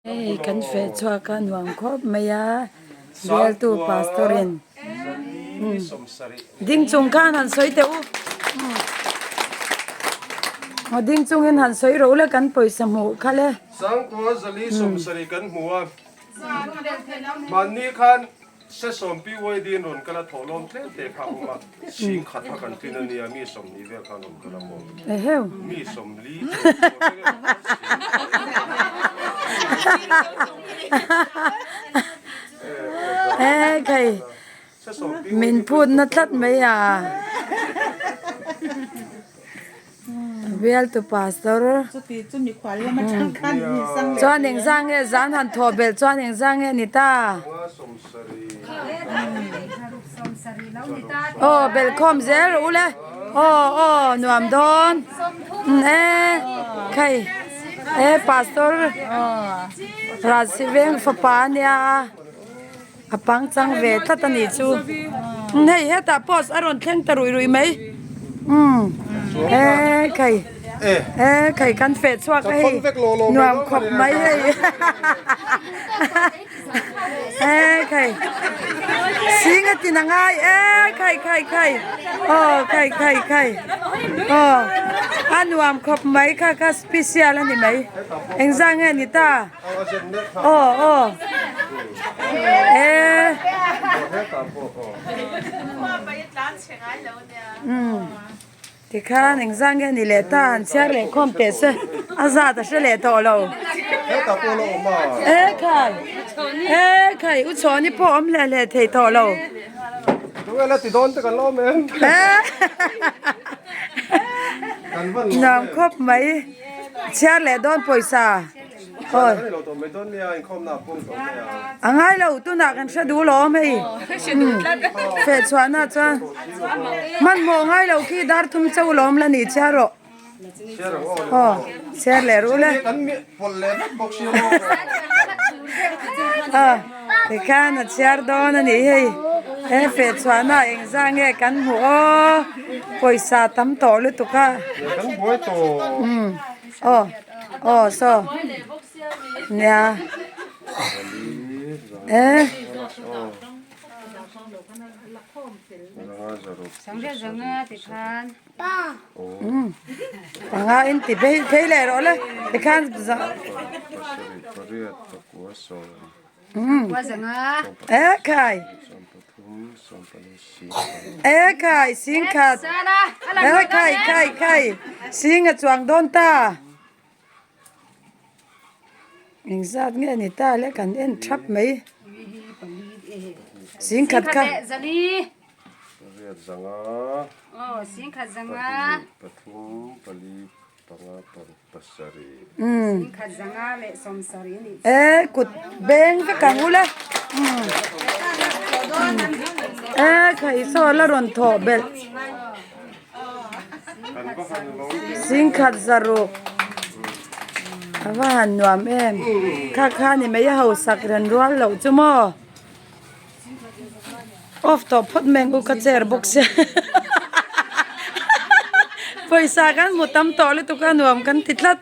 Hei kan feh chhuak a nuam khawp mai a bialtu pastor in ding chung khan han sawi teh u aw ding chungin han sawi ro le kan pawisa hmuh kha le. Sangkua zali sawmsarih kan hmu a, mahni khan Sesawm PYD in rawn kal a thawhlawm tlem te kha a awm a, sing khat kha kan tlin a nia, mi 20 vel khan rawn kal a maw? Mi 40 chuang Min phutna tlat mai a. Bialtu pastor chuan engzah nge zan han thawh belh chuan engzah nge ni ta aw belh khawm zel rawh u le aw aw nuam dawn e khai e pastor Rajsiveng fapa ania a pangchang ve tlat a nih chu hei hetah post a rawn thleng ta ruih ruih mai umm he khai he khai kan feh chhuak a hei nuam khawp mai hei he khai sing a tin a ngai e khai khai khai aw khai khai khai aw a nuam khawp mai kha kha special a ni mai engzah nge ni ta. Aw aw e umm tikhan engzah nge ni leh ta an chhiar leh khawm teh se a zat a hre leh tawh lo e khai e khai u chhawni pawh awm hle hle thei tawh lo nuam khawp mai chhiar leh dawn pawisa. A ngai lo tunah kan hre duh lo awm hei feh chhuahna chuan hmanhmawh ngai lo khi dar thum chauh lawm la ni chhiar rawh aw chhiar leh ruh le aw tikhan a chhiar dawn a nih hei he feh chhuahna engzah nge kan hmuh aw pawisa tam tawh lutuk a. Aw aw saw nia e panga in ti phei phei leh rawh le tikhan e khai e khai singkhat e khai khai khai sing a chuang dawn ta engzat nge ni ta le kan en thap mai singkhat kha. E kut beng vek ang ule e khai saw la rawn thawh belh singkhat zaruk a va han nuam em kha kha ni mai a hausak ren rual loh chu maw off tawh phawt mai ang u ka chair bawk sia pawisa kan hmu tam tawh lutuk a nuam kan ti tlat.